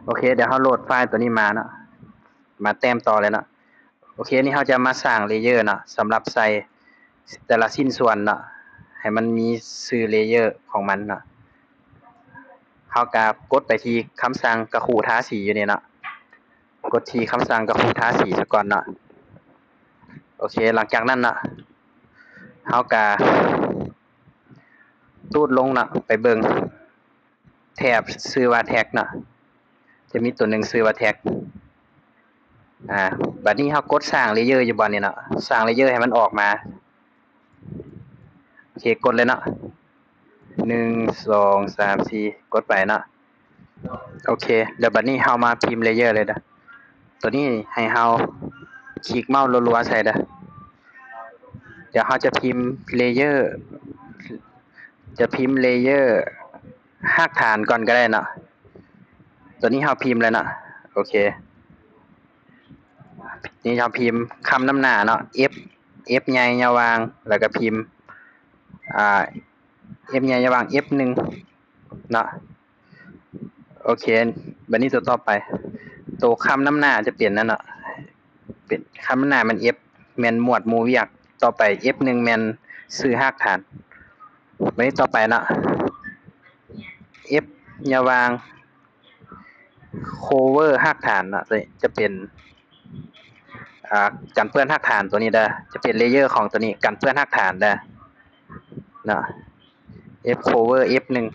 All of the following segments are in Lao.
ໂອເຄ ດຽວເຮົາໂຫຼດໄຟລ໌ໂຕນີ້ມາເນາະ ມາແຕ້ມຕໍ່ເລີຍເນາະ. ໂອເຄ ນີ້ເຮົາຈະມາສ້າງເລເຢີເນາະ ສຳລັບໃສ່ແຕ່ລະຊິ້ນສ່ວນເນາະ ໃຫ້ມັນມີຊື່ເລເຢີຂອງມັນເນາະ. ເຮົາກະກົດໄປທີ່ຄຳສັ່ງກະຄູທາສີຢູ່ນີ້ເນາະ ກົດທີ່ຄຳສັ່ງກະຄູທາສີສາກ່ອນເນາະ. ໂອເຄ ຫຼັງຈາກນັ້ນເນາະ ເຮົາກະຕູດລົງເນາະ ໄປເບິ່ງ ແຖບຊື່ວ່າແທັກເນາະ ຈະມີໂຕໜຶ່ງຊື່ວ່າແທັກ. ອາ ບາດນີ້ເຮົາກົດສ້າງເລເຢີຢູ່ບ່ອນນີ້ເນາະ ສ້າງເລເຢີໃຫ້ມັນອອກມາ. ໂອເຄ ກົດເລີຍເນາະ ໜຶ່ງ ສອງ ສາມ ສີ່ ກົດໄປເນາະ. ໂອເຄ ແລ້ວບາດນີ້ເຮົາມາພິມເລເຢີເລີຍເດີ ໂຕນີ້ໃຫ້ເຮົາຄລິກເມົາສ໌ລັວໆໃສ່ເດີ. ດຽວເຮົາຈະພິມເລເຢີ ຈະພິມເລເຢີຮາກຖານກ່ອນກໍໄດ້ເນາະ. ໂຕນີ້ເຮົາພິມແລ້ວເນາະ ໂອເຄ ນີ້ເຮົາພິມຄຳນຳໜ້າເນາະ F F ໃຫຍ່ຍາວຫວ່າງ ແລ້ວກໍພິມ ອາ F ໃຫຍ່ຍາວຫວ່າງ F ໜຶ່ງເນາະ. ໂອເຄ ບາດນີ້ໂຕຕໍ່ໄປ ໂຕຄຳນຳໜ້າຈະເປັນນັ້ນເນາະ ເປັນຄຳນຳໜ້າແມ່ນ F ແມ່ນໝວດໝູ່ວຽກ ຕໍ່ໄປ F ໜຶ່ງແມ່ນຊື່ຮາກຖານ. ບາດນີ້ຕໍ່ໄປເນາະ F ຍາວຫວ່າງ cover ຮາກຖານເນາະ ຈະເປັນ ອາ ກັນເປື້ອນຮາກຖານໂຕນີ້ເດີ ຈະເປັນເລເຢີຂອງໂຕນີ້ ກັນເປື້ອນຮາກຖານເດີເນາະ F cover F ໜຶ່ງ.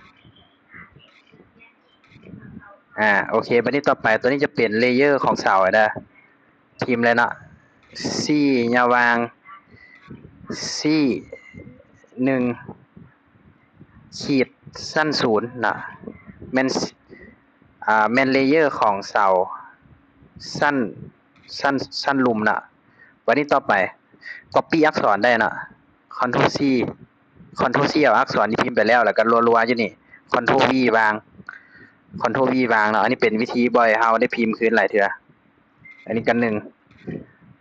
ອາ ໂອເຄ ບາດນີ້ຕໍ່ໄປ ໂຕນີ້ຈະເປັນເລເຢີຂອງເສົາເດີ ພິມເລີຍເນາະ C ຍາວຫວ່າງ C ໜຶ່ງ ຂີດຊັ້ນສູນເນາະ ແມ່ນ ອາ ແມ່ນເລເຢີຂອງເສົາຊັ້ນ ຊັ້ນ ຊັ້ນລຸ່ມເນາະ. ບາດນີ້ຕໍ່ໄປ copy ອັກສອນໄດ້ເນາະ Ctrl C Ctrl C ເອົາອັກສອນທີ່ພິມໄປແລ້ວ ແລ້ວກໍລົວໆຢູ່ນີ້ Ctrl V ວາງ Ctrl V ວາງເນາະ. ອັນນີ້ເປັນວິທີບໍ່ໃຫ້ເຮົາໄດ້ພິມຄືນຫຼາຍເທື່ອ. ອັນນີ້ກໍໜຶ່ງ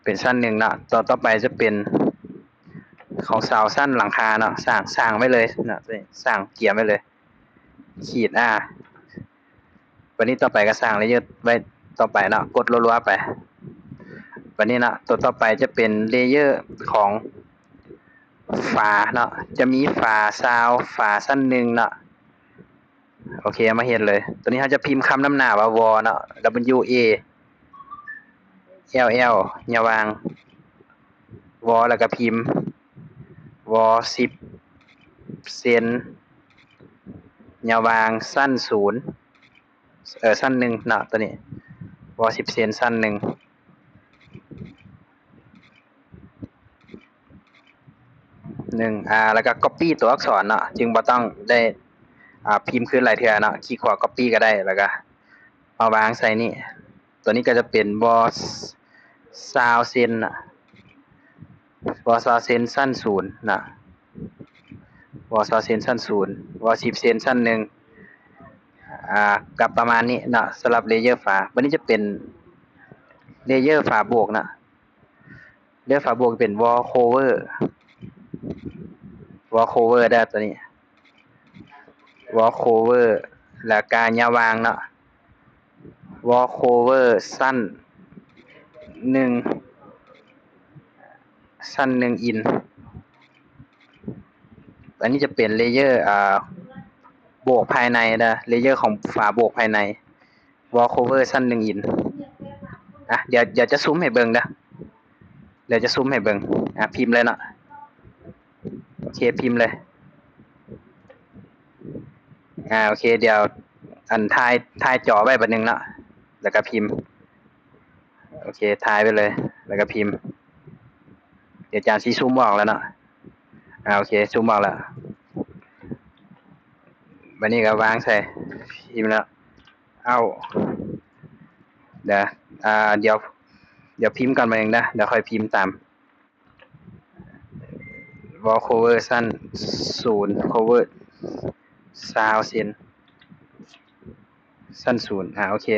ເປັນຊັ້ນໜຶ່ງເນາະ. ຕໍ່ ຕໍ່ໄປຈະເປັນຂອງເສົາຊັ້ນຫຼັງຄາເນາະ ສ້າງ ສ້າງໄວ້ເລີຍເນາະ ສ້າງກຽມໄວ້ເລີຍ ຂີດ R. ບາດນີ້ຕໍ່ໄປກໍສ້າງເລເຢີໄວ້ຕໍ່ໄປເນາະ ກົດລົວໆໄປ. ບາດນີ້ເນາະ ຕົວຕໍ່ໄປຈະເປັນເລເຢີຂອງຝາເນາະ ຈະມີຝາຊາວ ຝາຊັ້ນໜຶ່ງເນາະ. ໂອເຄ ເອົາມາເຮັດເລີຍ. ຕົວນີ້ເຮົາຈະພິມຄຳນຳໜ້າວ່າ wall ເນາະ W A L L ຍາວຫວ່າງ wall ແລ້ວກໍພິມ wall ສິບເຊັນ ຍາວຫວ່າງຊັ້ນສູນ ເອີ ຊັ້ນໜຶ່ງເນາະ ຕົວນີ້ wall ສິບເຊັນ ຊັ້ນໜຶ່ງ ໜຶ່ງ ອາ ແລ້ວກໍ copy ຕົວອັກສອນເນາະ ຈຶ່ງບໍ່ຕ້ອງໄດ້ ອາ ພິມຄືນຫຼາຍເທື່ອເນາະ ຄລິກຂວາ copy ກໍໄດ້ ແລ້ວກໍມາວາງໃສ່ນີ້. ຕົວນີ້ກໍຈະເປັນ wall ຊາວເຊັນ wall ຊາວເຊັນຊັ້ນສູນເນາະ wall ຊາວເຊັນຊັ້ນສູນ wall ສິບເຊັນຊັ້ນໜຶ່ງ ອາ ກໍປະມານນີ້ເນາະ ສຳລັບເລເຢີຝາ. ບາດນີ້ຈະເປັນເລເຢີຝາໂບກເນາະ ເລເຢີຝາໂບກເປັນ wall cover wall cover ເດີ ຕົວນີ້ wall cover ແລ້ວກະຍາວຫວ່າງເນາະ wall cover ຊັ້ນໜຶ່ງ ຊັ້ນໜຶ່ງອິນ. ອັນນີ້ຈະເປັນເລເຢີ ອາ ໂບກພາຍໃນເດີ ເລເຢີຂອງຝາໂບກພາຍໃນ wall cover ຊັ້ນໜຶ່ງອິນ. ອະ ດຽວ ດຽວຈະຊູມໃຫ້ເບິ່ງເດີ ດຽວຈະຊູມໃຫ້ເບິ່ງ. ອະ ພິມເລີຍເນາະ ໂອເຄ ພິມເລີຍ. ອາ ໂອເຄ ດຽວ ອັນ ຖ່າຍ ຖ່າຍຈໍໄວ້ບາດໜຶ່ງເນາະ ແລ້ວກໍພິມ. ໂອເຄ ຖ່າຍໄປເລີຍ ແລ້ວກໍພິມ. ດຽວອາຈານຊິຊູມອອກແລ້ວເນາະ. ອາ ໂອເຄ ຊູມອອກແລ້ວ. ບາດນີ້ກໍວາງໃສ່ ພິມແລ້ວ ເອົາ ດຽວ ອາ ດຽວ ດຽວພິມກ່ອນບາດໜຶ່ງເດີ ດຽວຄ່ອຍພິມຕາມ. wall cover ຊັ້ນສູນ cover ຊາວເຊັນ ຊັ້ນສູນ. ອາ ໂອເຄ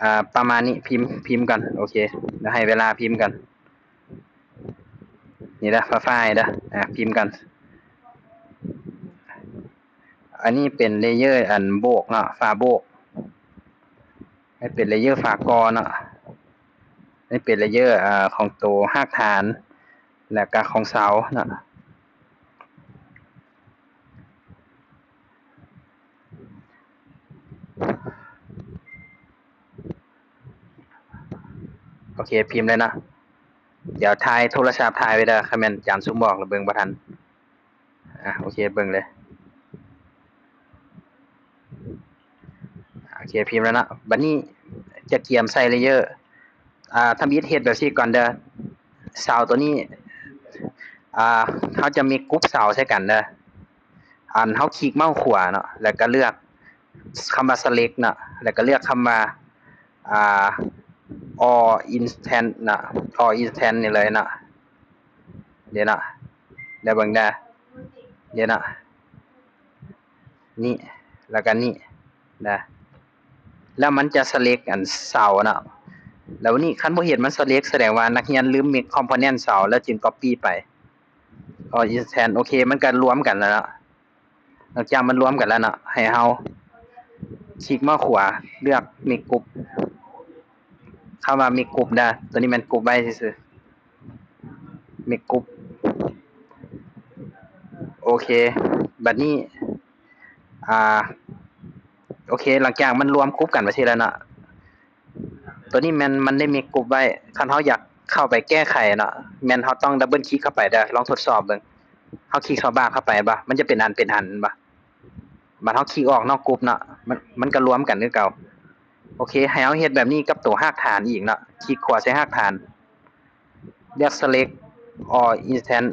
ອາ ປະມານນີ້ ພິມ ພິມກ່ອນ ໂອເຄ ດຽວໃຫ້ເວລາພິມກ່ອນ. ນີ້ເດີ ຟ້າໆ ເດີ ອາ ພິມກ່ອນ. ອັນນີ້ເປັນເລເຢີອັນໂບກເນາະ ຝາໂບກ ໃຫ້ເປັນເລເຢີຝາກໍ່ເນາະ, ໃຫ້ເປັນເລເຢີ ອາ ຂອງໂຕຮາກຖານ ແລ້ວກະຂອງເສົາເນາະ. ໂອເຄ ພິມເລີຍເນາະ. ດຽວຖ່າຍໂທລະສັບຖ່າຍໄວ້ເດີ, ຄັນແມ່ນຈານຊູມອອກແລ້ວເບິ່ງບໍ່ທັນ. ອາ ໂອເຄ ເບິ່ງເລີຍ. ໂອເຄ ພິມແລ້ວເນາະ. ບັດນີ້ຈະກຽມໃສ່ເລເຢີ. ອາ ທຳອິດເຮັດແບບຊີ້ກ່ອນເດີ. ເສົາໂຕນີ້ ອາ ເຮົາຈະມີກຸບເສົາໃສ່ກັນເດີ. ອັນ ເຮົາຄລິກເມົາຂວາເນາະ ແລ້ວກະເລືອກຄຳວ່າ select ເນາະ ແລ້ວກະເລືອກຄຳວ່າ ອາ all instance ເນາະ, all instance ນີ້ເລີຍເນາະ. ເດເນາະ ດຽວເບິ່ງເດີ ເດເນາະ ນີ້ ແລ້ວກະນີ້ນະ ແລ້ວມັນຈະ select ອັນເສົາເນາະ. ແລ້ວນີ້ຄັນບໍ່ເຫັນມັນ select ສະແດງວ່ານັກຮຽນລືມ make component ເສົາ ແລ້ວຈຶ່ງ copy ໄປ all instance. ໂອເຄ ມັນກະລວມກັນແລ້ວເນາະ. ຫຼັງຈາກມັນລວມກັນແລ້ວເນາະ ໃຫ້ເຮົາຄລິກເມົາຂວາ ເລືອກ make group ຄຳວ່າ make group ເດີ. ໂຕນີ້ແມ່ນ group ໄວ້ຊື່ໆ make group. ໂອເຄ ບັດນີ້ ອາ ໂອເຄ ຫຼັງຈາກມັນລວມ group ກັນໄປຊີ້ແລ້ວເນາະ. ໂຕນີ້ແມ່ນມັນໄດ້ make group ໄວ້. ຄັນເຮົາຢາກເຂົ້າໄປແກ້ໄຂເນາະ ແມ່ນເຮົາຕ້ອງ double click ເຂົ້າໄປເດີ. ລອງທົດສອບເບິ່ງ. ເຮົາຄລິກສອງບາດເຂົ້າໄປເຫັນບໍ່? ມັນຈະເປັນອັນເປັນອັນເຫັນບໍ່? ບາດເຮົາຄລິກອອກນອກ group ເນາະ ມັນ ມັນກະລວມກັນຄືເກົ່າ. ໂອເຄ ໃຫ້ເຮົາເຮັດແບບນີ້ກັບໂຕຮາກຖານອີກເນາະ. ຄລິກຂວາໃສ່ຮາກຖານ ເລືອກ select all instance.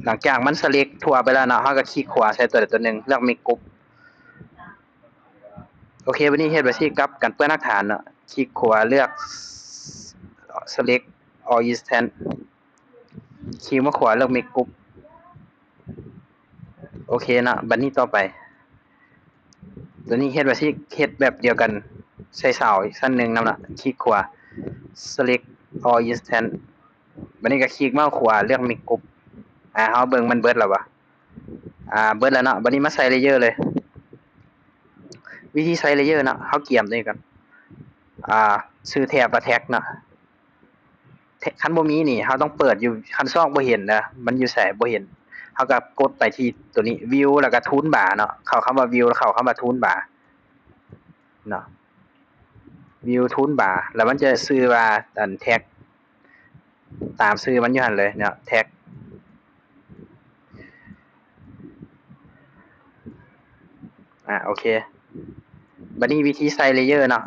ຫຼັງຈາກມັນ select ທົ່ວໄປແລ້ວເນາະ ເຮົາກະຄລິກຂວາໃສ່ໂຕໃດໂຕໜຶ່ງ ເລືອກ make group. ໂອເຄ ບັດນີ້ເຮັດແບບຊີ້ກັບກັນເປື້ອນຮາກຖານເນາະ. ຄລິກຂວາເລືອກ select all instance ຄລິກມາຂວາເລືອກ make group. ໂອເຄເນາະ ບັດນີ້ຕໍ່ໄປ ໂຕນີ້ເຮັດແບບຊີ້ ເຮັດແບບດຽວກັນໃສ່ເສົາອີກຊັ້ນໜຶ່ງນຳເນາະ. ຄລິກຂວາ select all instance. ບັດນີ້ກະຄລິກເມົາຂວາເລືອກ make group. ອາ ເຮົາເບິ່ງມັນເບິດແລ້ວບໍ່? ອາ ເບິດແລ້ວເນາະ. ບັດນີ້ມາໃສ່ layer ເລີຍ. ວິທີໃສ່ layer ເນາະ ເຮົາກຽມໂຕນີ້ກ່ອນ. ອາ ຊື່ແທັບວ່າ tag ເນາະ. ຄັນບໍ່ມີນີ້ເຮົາຕ້ອງເປີດຢູ່ ຄັນຊອກບໍ່ເຫັນເດີ ມັນຢູ່ໃສບໍ່ເຫັນ ເຮົາກະກົດໄປທີ່ໂຕນີ້ view ແລ້ວກະ toolbar ເນາະ. ເຂົ້າຄຳວ່າ view ແລ້ວເຂົ້າຄຳວ່າ toolbar ເນາະ. view toolbar ແລ້ວມັນຈະຊື່ວ່າ ອັນ tag ຕາມຊື່ມັນຢູ່ຫັ້ນເລີຍເນາະ tag. ອາ ໂອເຄ ບັດນີ້ວິທີໃສ່ layer ເນາະ.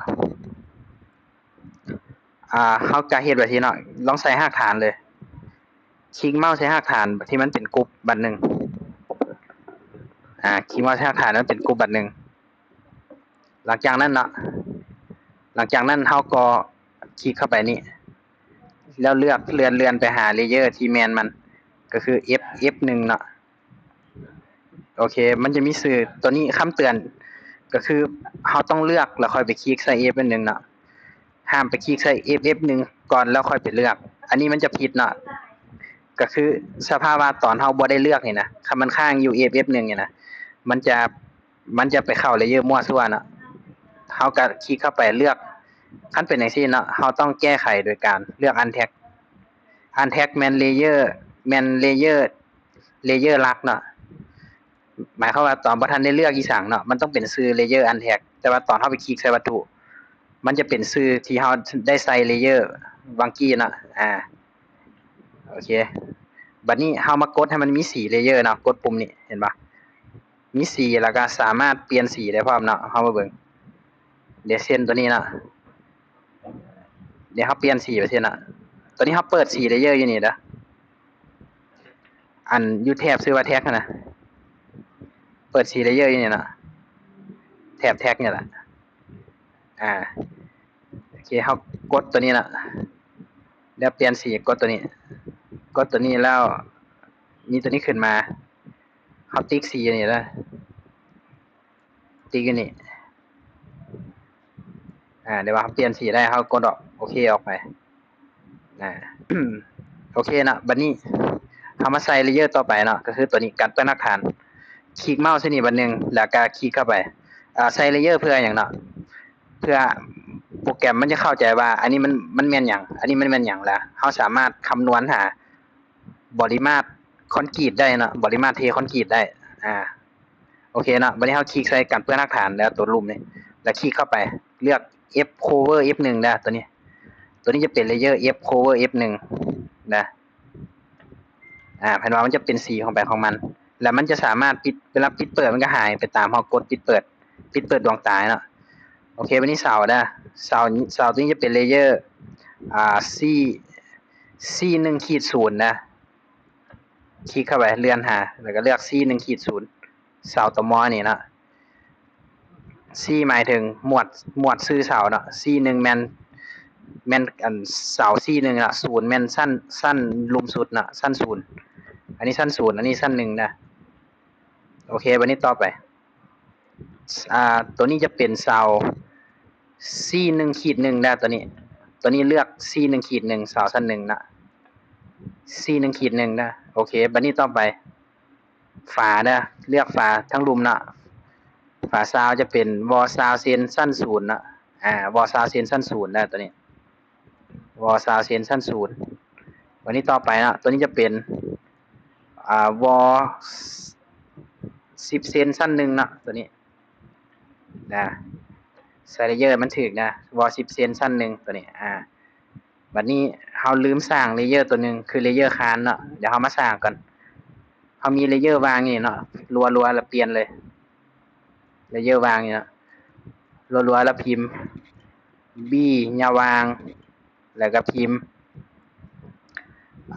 ອາ ເຮົາກະເຮັດແບບນີ້ເນາະ ລອງໃສ່ຮາກຖານເລີຍ. ຄລິກເມົາໃສ່ຮາກຖານທີ່ມັນເປັນ group ບາດໜຶ່ງ. ອາ ຄລິກເມົາໃສ່ຮາກຖານທີ່ມັນເປັນ group ບາດໜຶ່ງ. ຫຼັງຈາກນັ້ນເນາະ ຫຼັງຈາກນັ້ນເຮົາກໍຄລິກເຂົ້າໄປນີ້ ແລ້ວເລືອກເລື່ອນ ເລື່ອນໄປຫາ layer ທີ່ແມ່ນມັນ ກະຄື F F ໜຶ່ງເນາະ. ໂອເຄ ມັນຈະມີຊື່ໂຕນີ້ ຄຳເຕືອນກະຄືເຮົາຕ້ອງເລືອກແລ້ວຄ່ອຍໄປຄລິກໃສ່ F F ໜຶ່ງເນາະ. ຫ້າມໄປຄລິກໃສ່ F F ໜຶ່ງກ່ອນແລ້ວຄ່ອຍໄປເລືອກ ອັນນີ້ມັນຈະຜິດເນາະ. ກະຄືສະພາບວ່າຕອນເຮົາບໍ່ໄດ້ເລືອກນີ້ນະ ຄັນມັນຄ້າງຢູ່ F F ໜຶ່ງນີ້ນະ ມັນຈະ ມັນຈະໄປເຂົ້າ layer ມົ້ວຊົ່ວເນາະ. ເຮົາກະຄລິກເຂົ້າໄປເລືອກ ຄັນເປັນຈັ່ງຊີ້ເນາະ ເຮົາຕ້ອງແກ້ໄຂໂດຍການເລືອກ uncheck. Uncheck ແມ່ນ layer ແມ່ນ layer layer ຫຼັກເນາະ. ໝາຍຄວາມວ່າຕອນບໍ່ທັນໄດ້ເລືອກອີ່ສັງເນາະ ມັນຕ້ອງເປັນຊື່ layer uncheck ແຕ່ວ່າຕອນເຮົາໄປຄລິກໃສ່ວັດຖຸ ມັນຈະເປັນຊື່ທີ່ເຮົາໄດ້ໃສ່ layer ຫວ່າງກີ້ເນາະ. ອາ ໂອເຄ ບັດນີ້ເຮົາມາກົດໃຫ້ມັນມີສີ່ layer ເນາະ ກົດປຸ່ມນີ້ ເຫັນບໍ່? ມີສີ່ ແລ້ວກະສາມາດປ່ຽນສີໄດ້ພ້ອມເນາະ. ເຮົາມາເບິ່ງ ດຽວເຊັ່ນໂຕນີ້ເນາະ ດຽວເຮົາປ່ຽນສີໄປຊີ້ເນາະ. ໂຕນີ້ເຮົາເປີດສີ່ layer ຢູ່ນີ້ເດີ ອັນຢູ່ແຖບຊື່ວ່າ tag ຫັ້ນນະ ເປີດສີ່ layer ຢູ່ນີ້ເນາະ ແຖບ tag ນີ້ແຫຼະ. ອາ ໂອເຄ ເຮົາກົດໂຕນີ້ເນາະ ແລ້ວປ່ຽນສີ ກົດໂຕນີ້ ກົດໂຕນີ້ແລ້ວມີໂຕນີ້ຂຶ້ນມາ ເຮົາຕິກສີນີ້ເດີ ຕິກຢູ່ນີ້. ອາ ດຽວວ່າເຮົາປ່ຽນສີໄດ້ ເຮົາກົດອອກ ໂອເຄ ອອກໄປ. ອາ ໂອເຄເນາະ ບັດນີ້ເຮົາມາໃສ່ layer ຕໍ່ໄປເນາະ ກະຄືໂຕນີ້ ກັນເປື້ອນຮາກຖານ. ຄລິກເມົາໃສ່ນີ້ບາດໜຶ່ງ ແລ້ວກະຄລິກເຂົ້າໄປ. ອາ ໃສ່ layer ເພື່ອຫຍັງເນາະ? ເພື່ອ ໂປຣແກຣມມັນຈະເຂົ້າໃຈວ່າອັນນີ້ມັນ ມັນແມ່ນຫຍັງ ອັນນີ້ມັນແມ່ນຫຍັງ ແລ້ວເຮົາສາມາດຄຳນວນຫາບໍລິມາດຄອນກຣີດໄດ້ເນາະ ບໍລິມາດເທຄອນກຣີດໄດ້. ອາ ໂອເຄເນາະ ບັດນີ້ເຮົາຄລິກໃສ່ກັນເປື້ອນຮາກຖານ ແລ້ວໂຕລຸ່ມນີ້ ແລ້ວຄລິກເຂົ້າໄປ ເລືອກ F cover F ໜຶ່ງເດີ ໂຕນີ້ ໂຕນີ້ຈະເປັນ layer F cover F ໜຶ່ງເດີ. ອາ ເຫັນວ່າມັນຈະເປັນສີຂອງໄປຂອງມັນ ແລ້ວມັນຈະສາມາດປິດ ເວລາປິດເປີດມັນກໍຫາຍໄປຕາມເຮົາກົດປິດເປີດ ປິດເປີດດວງຕາເນາະ. ໂອເຄ ບັດນີ້ເສົາເດີ ເສົາ ເສົາຕົວນີ້ຈະເປັນ layer ອາ C C ໜຶ່ງຂີດສູນເດີ. ຄລິກເຂົ້າໄປ ເລື່ອນຫາ ແລ້ວກໍເລືອກ C ໜຶ່ງຂີດສູນ ເສົາຕົວມໍນີ້ເນາະ. C ໝາຍເຖິງໝວດ ໝວດຊື່ເສົາເນາະ C ໜຶ່ງແມ່ນ ແມ່ນອັນເສົາ C ໜຶ່ງເນາະ ສູນແມ່ນຊັ້ນ ຊັ້ນລຸ່ມສຸດເນາະ ຊັ້ນສູນ ອັນນີ້ຊັ້ນສູນ ອັນນີ້ຊັ້ນໜຶ່ງເດີ. ໂອເຄ ບັດນີ້ຕໍ່ໄປ ອາ ໂຕນີ້ຈະເປັນເສົາ C ໜຶ່ງຂີດໜຶ່ງເດີ ໂຕນີ້ ໂຕນີ້ເລືອກ C ໜຶ່ງຂີດໜຶ່ງ ເສົາຊັ້ນໜຶ່ງເນາະ C ໜຶ່ງຂີດໜຶ່ງເດີ. ໂອເຄ ບັດນີ້ຕໍ່ໄປ ຝາເດີ ເລືອກຝາທັງລຸ່ມເນາະ ຝາຊາວຈະເປັນວໍຊາວເຊັນຊັ້ນສູນເນາະ ອາ ວໍຊາວເຊັນຊັ້ນສູນເດີ ໂຕນີ້ ວໍຊາວເຊັນຊັ້ນສູນ. ບັດນີ້ຕໍ່ໄປເນາະ ໂຕນີ້ຈະເປັນ ອາ ວໍສິບເຊັນຊັ້ນໜຶ່ງເນາະ ໂຕນີ້ນະ ໃສ່ layer ມັນຖືກນະ ວໍສິບເຊັນຊັ້ນໜຶ່ງ ໂຕນີ້ ອາ ບັດນີ້ເຮົາລືມສ້າງ layer ໂຕໜຶ່ງ ຄື layer ຄານເນາະ ດຽວເຮົາມາສ້າງກ່ອນ. ເຮົາມີ layer ວາງນີ້ເນາະ ລົວໆ ແລ້ວປ່ຽນເລີຍ layer ວາງນີ້ເນາະ ລົວໆ ແລ້ວພິມ B ຍາວາງ ແລ້ວກໍພິມ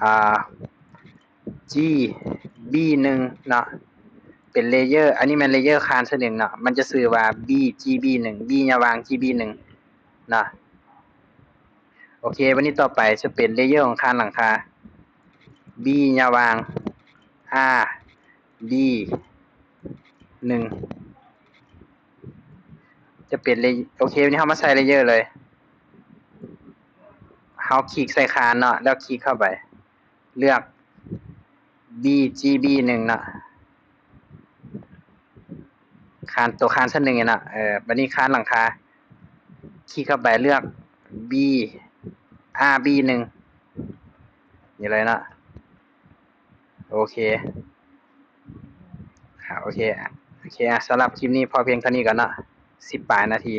ອາ G B ໜຶ່ງເນາະ ເປັນ layer ອັນນີ້ແມ່ນ layer ຄານຊະໜຶ່ງເນາະ ມັນຈະຊື່ວ່າ B G B ໜຶ່ງ B ຍາວາງ G B ໜຶ່ງເນາະ. ໂອເຄ ບັດນີ້ຕໍ່ໄປຈະເປັນ layer ຂອງຄານຫຼັງຄາ B ຍາວາງ R B ໜຶ່ງ ຈະເປັນ layer ໂອເຄ ບັດນີ້ເຮົາມາໃສ່ layer ເລີຍ ເຮົາຄລິກໃສ່ຄານເນາະ ແລ້ວຄລິກເຂົ້າໄປ ເລືອກ B G B ໜຶ່ງເນາະ ຄານ ຕົວຄານຊັ້ນໜຶ່ງນີ້ເນາະ ເອີ ບັດນີ້ຄານຫຼັງຄາ ຄລິກເຂົ້າໄປເລືອກ B R B ໜຶ່ງ ນີ້ເລີຍເນາະ. ໂອເຄ ອາ ໂອເຄ ໂອເຄ ອາ ສຳລັບຄລິບນີ້ພໍພຽງເທົ່ານີ້ກ່ອນເນາະ ສິບປາຍນາທີ.